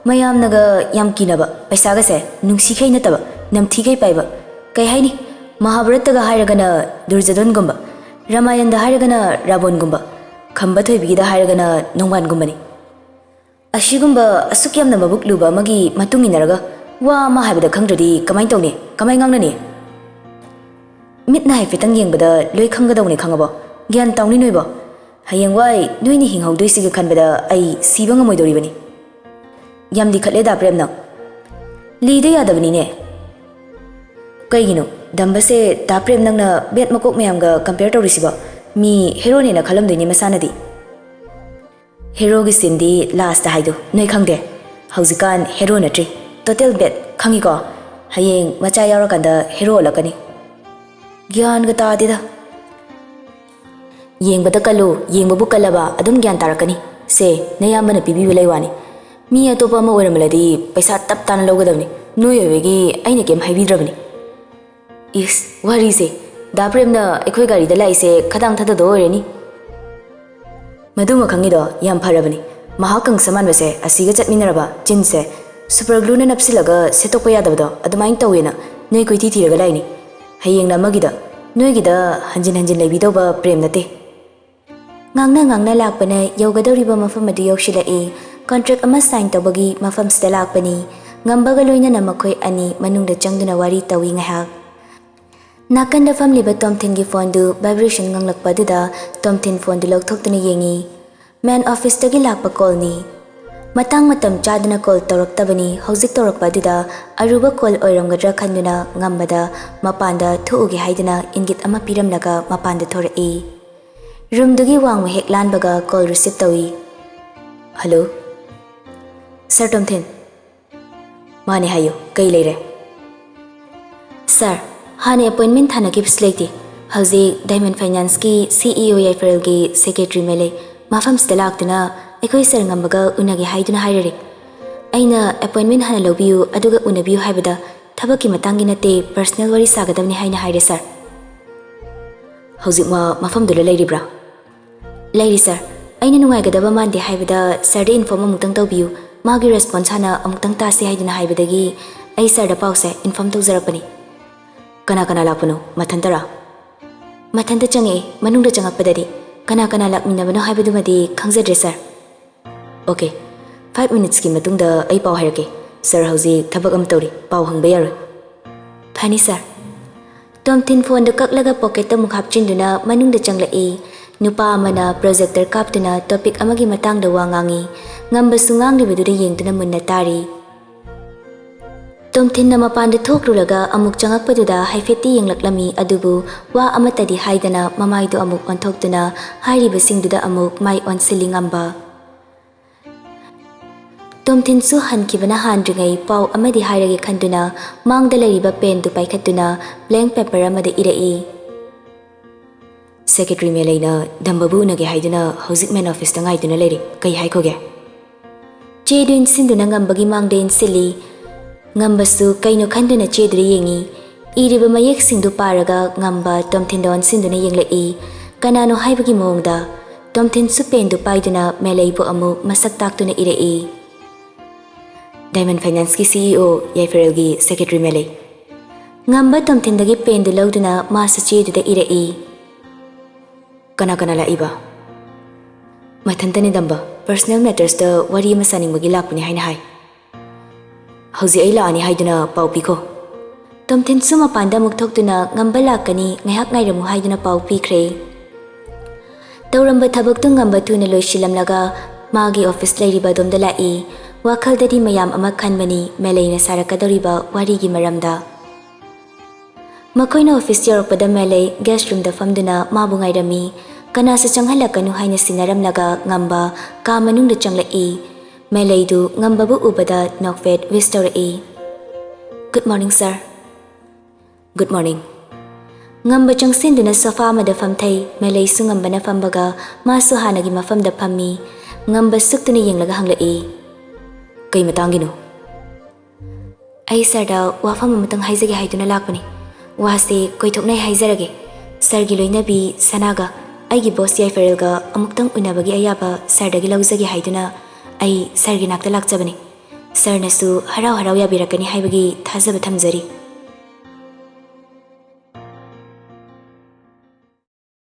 ꯃꯌꯥꯝꯅꯒ ꯌꯥꯝ ꯀꯤꯅꯕ, ꯄꯩꯁꯥꯒꯁꯦ ꯅꯨꯡꯁꯤꯈꯩ ꯅꯠꯇꯕ, ꯅꯝꯊꯤꯈꯩ ꯄꯥꯏꯕ, ꯀꯩ ꯍꯥꯏꯅꯤ, ꯃꯍꯥꯚꯥꯔꯠꯇꯒ ꯍꯥꯏꯔꯒꯅ ꯗꯨꯔꯖꯣꯙꯟꯒꯨꯝꯕ, ꯔꯥꯃꯥꯌꯟꯗ ꯍꯥꯏꯔꯒꯅ ꯔꯥꯕꯣꯟꯒꯨꯝꯕ, ꯈꯝꯕ ꯊꯣꯏꯕꯤꯒꯤꯗ ꯍꯥꯏꯔꯒꯅ ꯅꯣꯡꯕꯥꯟꯒꯨꯝꯕꯅꯤ꯫ ꯑꯁꯤꯒꯨꯝꯕ ꯑꯁꯨꯛ ꯌꯥꯝꯅ ꯃꯕꯨꯛ ꯂꯨꯕ ꯑꯃꯒꯤ ꯃꯇꯨꯡ ꯏꯟꯅꯔꯒ ꯋꯥ ꯑꯃ ꯍꯥꯏꯕꯗ ꯈꯪꯗ꯭ꯔꯗꯤ ꯀꯃꯥꯏ ꯇꯧꯅꯤ? ꯀꯃꯥꯏ ꯉꯥꯡꯅꯅꯤ? ꯃꯤꯠꯅ ꯍꯥꯏꯐꯦꯠꯇꯪ ꯌꯦꯡꯕꯗ ꯂꯣꯏ ꯈꯪꯒꯗꯧꯅꯦ, ꯈꯪꯉꯕꯣ? ꯒ꯭ꯌꯥꯟ ꯇꯥꯎꯅꯤ ꯅꯣꯏꯕꯣ꯫ ꯍꯌꯦꯡꯋꯥꯏ ꯅꯣꯏꯅ ꯍꯤꯡꯍꯧꯗꯣꯏꯁꯤꯒ ꯈꯟꯕꯗ ꯑꯩ ꯁꯤꯕ ꯉꯝꯃꯣꯏꯗꯧꯔꯤꯕꯅꯤ꯫ ꯌꯥꯝ ꯂꯤꯈꯠꯂꯦ ꯗꯥ ꯄ꯭ꯔꯦꯝ ꯅꯪ꯫ ꯂꯤꯗ ꯌꯥꯗꯕꯅꯤꯅꯦ꯫ ꯀꯩꯒꯤꯅꯣ ꯗꯝꯕꯁꯦ ꯗꯥ ꯄ꯭ꯔꯦꯝ ꯅꯪꯅ ꯕꯦꯠ ꯃꯀꯣꯛ ꯃꯌꯥꯝꯒ compare ꯇꯧꯔꯤꯁꯤꯕꯣ? ꯃꯤ ꯍꯦꯔꯣꯅꯦꯅ ꯈꯜꯂꯝꯗꯣꯏꯅꯦ ꯃꯁꯥꯅꯗꯤ꯫ ꯍꯦꯔꯣꯒꯤ ꯁꯤꯟꯗꯤ ꯂꯥꯁꯇ ꯍꯥꯏꯗꯣ ꯅꯣꯏ ꯈꯪꯗꯦ꯫ ꯍꯧꯖꯤꯛꯀꯥꯟ ꯍꯦꯔꯣ ꯅꯠꯇ꯭ꯔꯤ, ꯇꯣꯇꯦꯜ ꯕꯦꯠ, ꯈꯪꯉꯤꯀꯣ? ꯍꯌꯦꯡ ꯃꯆꯥ ꯌꯥꯎꯔꯀꯥꯟꯗ ꯍꯦꯔꯣ ꯑꯣꯜꯂꯛꯀꯅꯤ꯫ ꯒ꯭ꯌꯥꯟꯒ ꯇꯥꯗꯦꯗ꯫ ꯌꯦꯡꯕꯗ ꯀꯜꯂꯨ, ꯌꯦꯡꯕꯕꯨ ꯀꯜꯂꯕ ꯑꯗꯨꯝ ꯒ꯭ꯌꯥꯟ ꯇꯥꯔꯛꯀꯅꯤ꯫ ꯁꯦ, ꯅꯌꯥꯝꯕꯅ ꯄꯤꯕꯤꯕ ꯂꯩ ꯋꯥꯅꯤ꯫ ꯃꯤ ꯑꯇꯣꯞꯄ ꯑꯃ ꯑꯣꯏꯔꯝꯂꯗꯤ ꯄꯩꯁꯥ ꯇꯞ ꯇꯥꯅ ꯂꯧꯒꯗꯕꯅꯤ꯫ ꯅꯣꯏ ꯑꯣꯏꯕꯒꯤ ꯑꯩꯅ ꯀꯩꯝ ꯍꯥꯏꯕꯤꯗ꯭ꯔꯕꯅꯤ꯫ ꯏꯁ, ꯋꯥꯔꯤꯁꯦ꯫ ꯗꯥ ꯄ꯭ꯔꯦꯝꯅ ꯑꯩꯈꯣꯏ ꯒꯥꯔꯤꯗ ꯂꯥꯛꯏꯁꯦ ꯈꯗꯥꯡ ꯊꯥꯗꯗꯣ ꯑꯣꯏꯔꯅꯤ꯫ ꯃꯗꯨꯃ ꯈꯪꯉꯤꯗꯣ ꯌꯥꯝ ꯐꯔꯕꯅꯤ꯫ ꯃꯍꯥꯛ ꯀꯪꯁ ꯃꯥꯟꯕꯁꯦ ꯑꯁꯤꯒ ꯆꯠꯃꯤꯟꯅꯔꯕ ꯆꯤꯟꯁꯦ ꯁꯨꯄꯔ ꯒ꯭ꯂꯨꯅ ꯅꯞꯁꯤꯜꯂꯒ ꯁꯦꯠꯇꯣꯛꯄ ꯌꯥꯗꯕꯗꯣ ꯑꯗꯨꯃꯥꯏꯅ ꯇꯧꯋꯦꯅ ꯅꯣꯏ ꯀꯣꯏꯊꯤ ꯊꯤꯔꯒ ꯂꯥꯛꯏꯅꯤ꯫ ꯍꯌꯦꯡꯅ ꯑꯃꯒꯤꯗ, ꯅꯣꯏꯒꯤꯗ ꯍꯟꯖꯤꯟ ꯍꯟꯖꯤꯟ ꯂꯩꯕꯤꯗꯧꯕ ꯄ꯭ꯔꯦꯝ ꯅꯠꯇꯦ꯫ ꯉꯥꯡꯅ ꯉꯥꯡꯅ ꯂꯥꯛꯄꯅ ꯌꯧꯒꯗꯧꯔꯤꯕ ꯃꯐꯝ ꯑꯗꯨ ꯌꯧꯁꯤꯜꯂꯛꯏ꯫ ꯀꯣꯟꯇ꯭ꯔꯦꯛ ꯑꯃ ꯁꯥꯏꯟ ꯇꯧꯕꯒꯤ ꯃꯐꯝꯁꯤꯗ ꯂꯥꯛꯄꯅꯤ꯫ ꯉꯝꯕꯒ ꯂꯣꯏꯅꯅ ꯃꯈꯣꯏ ꯑꯅꯤ ꯃꯅꯨꯡꯗ ꯆꯪꯗꯨꯅ ꯋꯥꯔꯤ ꯇꯧꯏ ꯉꯥꯏꯍꯥꯛ꯫ ꯅꯥꯀꯟꯗ ꯐꯝꯂꯤꯕ ꯇꯣꯝꯊꯤꯟꯒꯤ ꯐꯣꯟꯗꯨ ꯚꯥꯏꯕ꯭ꯔꯦꯁꯟ ꯉꯪꯂꯛꯄ ꯑꯗꯨꯗ ꯇꯣꯝꯊꯤꯟ ꯐꯣꯟꯗꯨ ꯂꯧꯊꯣꯛꯇꯨꯅ ꯌꯦꯡꯏ꯫ ꯃꯦꯟ ꯑꯣꯐꯤꯁꯇꯒꯤ ꯂꯥꯛꯄ ꯀꯣꯜꯅꯤ꯫ ꯃꯇꯥꯡ ꯃꯇꯝ ꯆꯥꯗꯅ ꯀꯣꯜ ꯇꯧꯔꯛꯇꯕꯅꯤ꯫ ꯍꯧꯖꯤꯛ ꯇꯧꯔꯛꯄ ꯑꯗꯨꯗ ꯑꯔꯨꯕ ꯀꯣꯜ ꯑꯣꯏꯔꯝꯒꯗ꯭ꯔꯥ ꯈꯟꯗꯨꯅ ꯉꯝꯕꯗ ꯃꯄꯥꯟꯗ ꯊꯣꯛꯎꯒꯦ ꯍꯥꯏꯗꯨꯅ ꯏꯪꯒꯤꯠ ꯑꯃ ꯄꯤꯔꯝꯂꯒ ꯃꯄꯥꯟꯗ ꯊꯣꯔꯛꯏ꯫ ꯔꯨꯝꯗꯨꯒꯤ ꯋꯥꯡꯃ ꯍꯦꯛ ꯂꯥꯟꯕꯒ ꯀꯣꯜ ꯔꯤꯁꯤꯞ ꯇꯧꯏ꯫ "ꯍꯜꯂꯣ, ꯁꯥꯔ ꯇꯣꯝꯊꯤꯟ?" "ꯃꯥꯅꯦ, ꯍꯥꯏꯌꯨ, ꯀꯩ ꯂꯩꯔꯦ?" "ꯁꯥꯔ, ꯍꯥꯟꯅ ꯑꯦꯄꯣꯏꯟꯃꯦꯟ ꯊꯥꯅꯈꯤꯕꯁꯨ ꯂꯩꯇꯦ꯫ ꯍꯧꯖꯤꯛ ꯗꯥꯏꯃꯟ ꯐꯥꯏꯅꯥꯟꯁꯀꯤ CEO ꯌꯥꯏꯐꯔꯦꯜꯒꯤ ꯁꯦꯀ꯭ꯔꯦꯇꯔꯤ ꯃꯦꯂꯩ ꯃꯐꯝꯁꯤꯗ ꯂꯥꯛꯇꯨꯅ ꯑꯩꯈꯣꯏ ꯁꯥꯔ ꯉꯝꯕꯒ ꯎꯅꯒꯦ ꯍꯥꯏꯗꯨꯅ ꯍꯥꯏꯔꯔꯦ꯫ ꯑꯩꯅ ꯑꯦꯄꯣꯏꯟꯃꯦꯟ ꯍꯥꯟꯅ ꯂꯧꯕꯤꯌꯨ, ꯑꯗꯨꯒ ꯎꯅꯕꯤꯌꯨ ꯍꯥꯏꯕꯗ ꯊꯕꯛꯀꯤ ꯃꯇꯥꯡꯒꯤ ꯅꯠꯇꯦ, ꯄꯔꯁꯅꯦꯜ ꯋꯥꯔꯤ ꯁꯥꯒꯗꯕꯅꯤ ꯍꯥꯏꯅ ꯍꯥꯏꯔꯦ ꯁꯥꯔ꯫" "ꯍꯧꯖꯤꯛ ꯃꯥ ꯃꯐꯝꯗꯨꯗ ꯂꯩꯔꯤꯕ꯭ꯔꯥ?" "ꯂꯩꯔꯤ ꯁꯥꯔ꯫ ꯑꯩꯅ ꯅꯨꯡꯉꯥꯏꯒꯗꯕ ꯃꯥꯟꯗꯦ ꯍꯥꯏꯕꯗ ꯁꯥꯔꯗ ꯏꯟꯐꯣꯔꯝ ꯑꯃꯨꯛꯇꯪ ꯇꯧꯕꯤꯌꯨ, ꯃꯥꯒꯤ ꯔꯦꯁꯄꯣꯟꯁ ꯍꯥꯟꯅ ꯑꯃꯨꯛꯇꯪ ꯇꯥꯁꯤ ꯍꯥꯏꯗꯨꯅ ꯍꯥꯏꯕꯗꯒꯤ ꯑꯩ ꯁꯥꯔꯗ ꯄꯥꯎꯁꯦ ꯏꯟꯐꯣꯔꯝ ꯇꯧꯖꯔꯛꯄꯅꯤ꯫" "ꯀꯅꯥ ꯀꯅꯥ ꯂꯥꯛꯄꯅꯣ? ꯃꯊꯟꯇꯔꯥ?" "ꯃꯊꯟꯇ ꯆꯪꯉꯛꯑꯦ꯫ ꯃꯅꯨꯡꯗ ꯆꯪꯉꯛꯄꯗꯗꯤ ꯀꯅꯥ ꯀꯅꯥ ꯂꯥꯛꯃꯤꯟꯅꯕꯅꯣ ꯍꯥꯏꯕꯗꯨꯃꯗꯤ ꯈꯪꯖꯗ꯭ꯔꯦ ꯁꯥꯔ꯫" "ꯑꯣꯀꯦ, ꯐꯥꯏꯚ ꯃꯤꯅꯤꯠꯁꯀꯤ ꯃꯇꯨꯡꯗ ꯑꯩ ꯄꯥꯎ ꯍꯥꯏꯔꯛꯀꯦ꯫ ꯁꯥꯔ ꯍꯧꯖꯤꯛ ꯊꯕꯛ ꯑꯃ ꯇꯧꯔꯤ, ꯄꯥꯎ ꯍꯪꯕ ꯌꯥꯔꯣꯏ꯫" "ꯐꯅꯤ ꯁꯥꯔ꯫" ꯇꯣꯝꯊꯤꯟ ꯐꯣꯟꯗꯨ ꯀꯛꯂꯒ ꯄꯣꯀꯦꯠꯇ ꯑꯃꯨꯛ ꯍꯥꯞꯆꯤꯟꯗꯨꯅ ꯃꯅꯨꯡꯗ ꯆꯪꯂꯛꯏ꯫ ꯅꯨꯄꯥ ꯑꯃꯅ ꯄ꯭ꯔꯣꯖꯦꯛꯇꯔ ꯀꯥꯞꯇꯨꯅ ꯇꯣꯄꯤꯛ ꯑꯃꯒꯤ ꯃꯇꯥꯡꯗ ꯋꯥ ꯉꯥꯡꯏ꯫ ꯉꯝꯕꯁꯨ ꯉꯥꯡꯂꯤꯕꯗꯨꯗ ꯌꯦꯡꯗꯨꯅ ꯃꯨꯟꯅ ꯇꯥꯔꯤ꯫ ꯇꯣꯝꯊꯤꯟꯅ ꯃꯄꯥꯟꯗ ꯊꯣꯛꯂꯨꯔꯒ ꯑꯃꯨꯛ ꯆꯪꯉꯛꯄꯗꯨꯗ ꯍꯥꯏꯐꯦꯠꯇꯤ ꯌꯦꯡꯂꯛꯂꯝꯃꯤ, ꯑꯗꯨꯕꯨ ꯋꯥ ꯑꯃꯠꯇꯗꯤ ꯍꯥꯏꯗꯅ ꯃꯃꯥꯏꯗꯨ ꯑꯃꯨꯛ ꯑꯣꯟꯊꯣꯛꯇꯨꯅ ꯍꯥꯏꯔꯤꯕꯁꯤꯡꯗꯨꯗ ꯑꯃꯨꯛ ꯃꯥꯏ ꯑꯣꯟꯁꯤꯜꯂꯤ ꯉꯝꯕ꯫ ꯇꯣꯝꯊꯤꯟꯁꯨ ꯍꯟꯈꯤꯕꯅ ꯍꯥꯟꯗ꯭ꯔꯤꯉꯩ ꯄꯥꯎ ꯑꯃꯗꯤ ꯍꯥꯏꯔꯒꯦ ꯈꯟꯗꯨꯅ ꯃꯥꯡꯗ ꯂꯩꯔꯤꯕ ꯄꯦꯟꯗꯨ ꯄꯥꯏꯈꯠꯇꯨꯅ ꯕ꯭ꯂꯦꯡ ꯄꯦꯄꯔ ꯑꯃꯗ ꯏꯔꯛꯏ꯫ "ꯁꯦꯀ꯭ꯔꯦꯇꯔꯤ ꯃꯦꯂꯩꯅ ꯗꯝꯕꯕꯨ ꯎꯅꯒꯦ ꯍꯥꯏꯗꯨꯅ ꯍꯧꯖꯤꯛ ꯃꯦꯟ ꯑꯣꯐꯤꯁꯇ ꯉꯥꯏꯗꯨꯅ ꯂꯩꯔꯤ꯫ ꯀꯩ ꯍꯥꯏꯈꯣꯒꯦ?" ꯆꯦꯗꯨ ꯏꯟꯁꯤꯟꯗꯨꯅ ꯉꯝꯕꯒꯤ ꯃꯥꯡꯗ ꯏꯟꯁꯤꯜꯂꯤ꯫ ꯉꯝꯕꯁꯨ ꯀꯩꯅꯣ ꯈꯟꯗꯨꯅ ꯆꯦꯗꯨꯗ ꯌꯦꯡꯉꯤ꯫ ꯏꯔꯤꯕ ꯃꯌꯦꯛꯁꯤꯡꯗꯨ ꯄꯥꯔꯒ ꯉꯝꯕ ꯇꯣꯝꯊꯤꯟꯗ ꯑꯣꯟꯁꯤꯟꯗꯨꯅ ꯌꯦꯡꯂꯛꯏ꯫ ꯀꯅꯥꯅꯣ ꯍꯥꯏꯕꯒꯤ ꯃꯑꯣꯡꯗ꯫ ꯇꯣꯝꯊꯤꯟꯁꯨ ꯄꯦꯟꯗꯨ ꯄꯥꯏꯗꯨꯅ ꯃꯦꯂꯩꯕꯨ ꯑꯃꯨꯛ ꯃꯁꯛ ꯇꯥꯛꯇꯨꯅ ꯏꯔꯛꯏ꯫ Diamond Financeꯀꯤ CEO ꯌꯥꯏꯐꯔꯦꯜꯒꯤ secretary ꯃꯦꯂꯩ꯫ ꯉꯝꯕ ꯇꯣꯝꯊꯤꯟꯗꯒꯤ ꯄꯦꯟꯗꯨ ꯂꯧꯗꯨꯅ ꯃꯥꯁꯨ ꯆꯦꯗꯨꯗ ꯏꯔꯛꯏ꯫ ꯀꯅꯥ ꯀꯅꯥ ꯂꯥꯛꯏꯕ? ꯃꯊꯟꯇꯅꯤ ꯗꯝꯕ, personal mattersꯇ ꯋꯥꯔꯤ ꯑꯃ ꯁꯥꯅꯤꯡꯕꯒꯤ ꯂꯥꯛꯄꯅꯤ ꯍꯥꯏꯅ ꯍꯥꯏ꯫ ꯍꯧꯖꯤꯛ ꯑꯩ ꯂꯥꯛꯑꯅꯤ ꯍꯥꯏꯗꯨꯅ ꯄꯥꯎ ꯄꯤꯈꯣ꯫ ꯇꯣꯝꯊꯤꯟꯁꯨ ꯃꯄꯥꯟꯗ ꯑꯃꯨꯛ ꯊꯣꯛꯇꯨꯅ ꯉꯝꯕ ꯂꯥꯛꯀꯅꯤ, ꯉꯥꯏꯍꯥꯛ ꯉꯥꯏꯔꯝꯃꯨ ꯍꯥꯏꯗꯨꯅ ꯄꯥꯎ ꯄꯤꯈ꯭ꯔꯦ꯫ ꯇꯧꯔꯝꯕ ꯊꯕꯛꯇꯨ ꯉꯝꯕ ꯊꯨꯅ ꯂꯣꯏꯁꯤꯜꯂꯝꯂꯒ ꯃꯥꯒꯤ office ꯂꯩꯔꯤꯕ ꯑꯗꯣꯝꯗ ꯂꯥꯛꯏ꯫ ꯋꯥꯈꯜꯗꯗꯤ ꯃꯌꯥꯝ ꯑꯃ ꯈꯟꯕꯅꯤ, ꯃꯦꯂꯩꯅ ꯁꯥꯔꯛꯀꯗꯧꯔꯤꯕ ꯋꯥꯔꯤꯒꯤ ꯃꯔꯝꯗ꯫ ꯃꯈꯣꯏꯅ office ꯌꯧꯔꯛꯄꯗ ꯃꯦꯂꯩ guest roomꯗ ꯐꯝꯗꯨꯅ ꯃꯥꯕꯨ ꯉꯥꯏꯔꯝꯃꯤ꯫ ꯀꯅꯥꯁꯨ ꯆꯪꯍꯜꯂꯛꯀꯅꯨ ꯍꯥꯏꯅ ꯁꯤꯟꯅꯔꯝꯂꯒ ꯉꯝꯕ ꯀꯥ ꯃꯅꯨꯡꯗ ꯆꯪꯂꯛꯏ꯫ ꯃꯦꯂꯩꯗꯨ ꯉꯝꯕꯕꯨ ꯎꯕꯗ ꯅꯣꯛꯐꯦꯠ wish ꯇꯧꯔꯛꯏ꯫ Good morning, sir꯫ Good morning꯫ ꯉꯝꯕ ꯆꯪꯁꯤꯟꯗꯨꯅ sofa ꯑꯃꯗ ꯐꯝꯊꯩ꯫ ꯃꯦꯂꯩꯁꯨ ꯉꯝꯕꯅ ꯐꯝꯕꯒ ꯃꯥꯁꯨ ꯍꯥꯟꯅꯒꯤ ꯃꯐꯝꯗ ꯐꯝꯃꯤ꯫ ꯉꯝꯕ ꯁꯨꯛꯇꯨꯅ ꯌꯦꯡꯂꯒ ꯍꯪꯂꯛꯏ, "ꯀꯩ ꯃꯇꯥꯡꯒꯤꯅꯣ?" "ꯑꯩ sirꯗ ꯋꯥꯐꯝ ꯑꯃꯇꯪ ꯍꯥꯏꯖꯒꯦ ꯍꯥꯏꯗꯨꯅ ꯂꯥꯛꯄꯅꯤ꯫ ꯋꯥꯁꯦ ꯀꯣꯏꯊꯣꯛꯅ ꯍꯥꯏꯖꯔꯒꯦ꯫ Sirꯒꯤ ꯂꯣꯏꯅꯕꯤ ꯁꯅꯥꯒ ꯑꯩꯒꯤ boss ꯌꯥꯏꯐꯔꯦꯜꯒ ꯑꯃꯨꯛꯇꯪ ꯎꯅꯕꯒꯤ ꯑꯌꯥꯕ sirꯗꯒꯤ ꯂꯧꯖꯒꯦ ꯍꯥꯏꯗꯨꯅ ꯑꯩ sirꯒꯤ ꯅꯥꯛꯇ ꯂꯥꯛꯆꯕꯅꯤ꯫ Sirꯅꯁꯨ ꯍꯔꯥꯎ ꯍꯔꯥꯎ ꯌꯥꯕꯤꯔꯛꯀꯅꯤ ꯍꯥꯏꯕꯒꯤ ꯊꯥꯖꯕ ꯊꯝꯖꯔꯤ꯫"